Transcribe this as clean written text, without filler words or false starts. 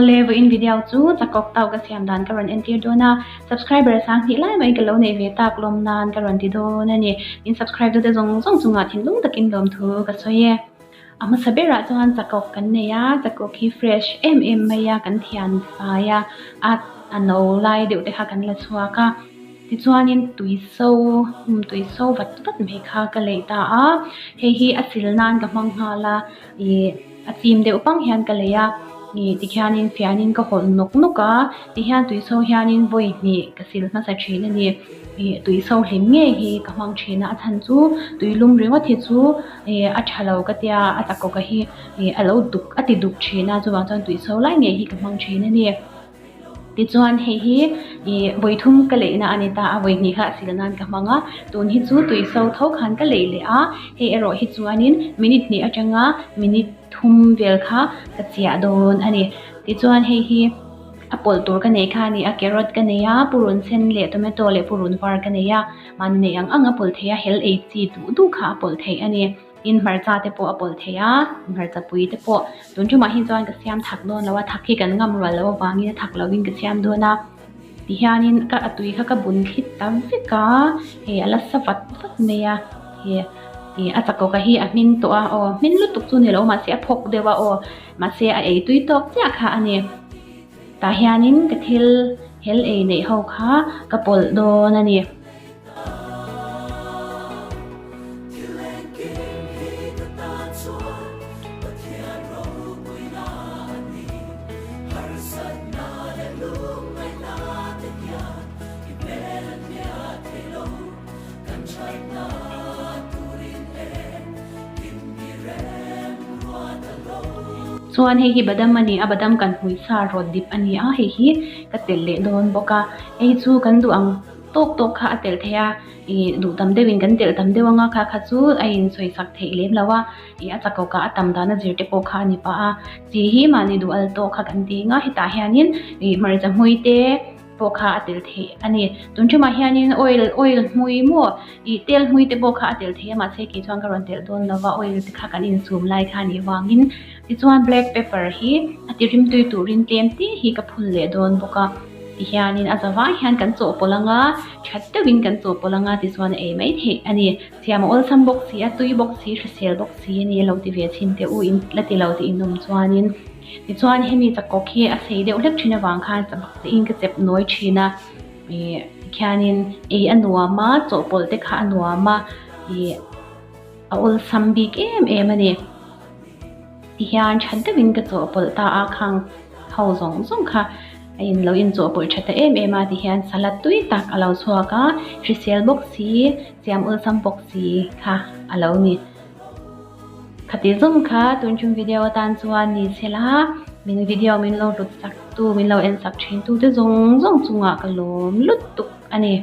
Awle, vawiin video chu chakawk tau ka siam dan ka rawn entir dawn a, subscriber sang hnih lai mai ka lo neih ve tak lawm nan ka rawn ti dawn a ni. Min subscribe tute zawng zawng chungah thinlung takin lawmthu ka sawi e. A hmasa berah chuan chakawk kan nei a, chakawk hi fresh em em mai a, kan thian fai a, a a no lai deuh te kha kan la chhuak a. Tichuanin tui so um tui so vat vat mai kha ka lei ta a, hei hi a sil nan ka hmang nghal a, ih a chim deuh pang hian ka lei a, ih tikhianin fianin ka hawlh nawk nawk a, tihian tui so hianin vawi hnih ka sil hmasa thin a ni, ih tui so hlim ngei hi ka hmang thin a, a chhan chu tui lum ringawt hi chu ih a tha lo ka tia a takawka hi ih a lo duk a ti duk thin a, chuvang chuan tui so lai ngei hi ka hmang thin a ni. Tichuan hei hi ih vawi thum ka leihna a ni ta a, vawi hnih kha a sil nan ka hmang a, tun hi chu tui so tho khan ka leih leh a, hei erawh hi chuanin minute hnih atanga minute thum vel kha ka chiah dawn a ni. Tichuan hei hi a pawlh tur ka neih kha a ni a, carrot ka nei a, purun sen leh tomato leh purun var ka nei a, mahni neih ang ang a pawlh theih a, hel ei chi duh duh kha a pawlh theih a ni. In hmarcha te pawh a pawlh thei a, hmarcha pui te pawh tun ṭumah hi chuan ka siam thak dawn lo a, thak hi kan ngam rual loh avangin a thak lovin ka siam dawn a, tihianin ka a tui kha ka bun thlit ta vek a, hei a la sa vat vat mai a, hei ih a chakawka hi a hmin tawh a aw hmin lutuk chu ni lo mahse a phawk deuh a aw mahse a ei tui tawk chiah kha a ni, tah hianin ka thil hel ei neih ho kha ka pawlh dawn a ni. Chuan hei hi badam a ni a badam kan hmui sa rawt dip a ni a hei hi ka telh leh dawn bawk a hei chu kan duh ang tawk tawk kha a telh theih a ih duh tam deuhin kan telh tam deuh anga kha kha chu a insawi sak theih lem lo a ih a chakawk ah a tam dan a zir te pawh kha a ni pah a chi hi mahni duh al tawk kha kan ti ang a hetah hianin ih hmarcha hmui te pawh kha a telh theih a ni tun ṭumah hianin oil oil hmui maw ih tel hmui te pawh kha a telh theih a mahse kei chuan ka rawn telh dawn lo va oil te kha kan insum lai kha a nih vangin tichuan black pepper hi a ti rimtui turin tlem te hi ka phun leh dawn bawk a. Tihianin a zavai hian kan chawhpawlh anga, that deuhin kan chawhpawlh anga tichuan a ei mai theih a ni. Siam a awlsam bawk si, a tui bawk si, hrisel bawk si a ni a lo ti ve chhin teh u in la ti lo tih in awm chuanin. Tichuan hemi chakawk hi a sei deuh hlek thin avang khan chabak tein ka chep nawi thin a, ih tikhianin ei a nuam a, chawhpawlh te kha a nuam a, ih a awlsam bik em em a ni. Tihian tha deuhin ka chawhpawlh ta a, khang ho zawng zawng kha a in lo in chawhpawlh tha ta em em a, tihian salad tui tak a lo chhuak a, hrisel bawk si, siam awlsam bawk si kha a lo ni. Khati zawng kha tun chung video atan chuan ni sela min video min lo hlut sak tu, min lo en sak thin tu te zawng zawng chungah ka lawm lutuk a ni.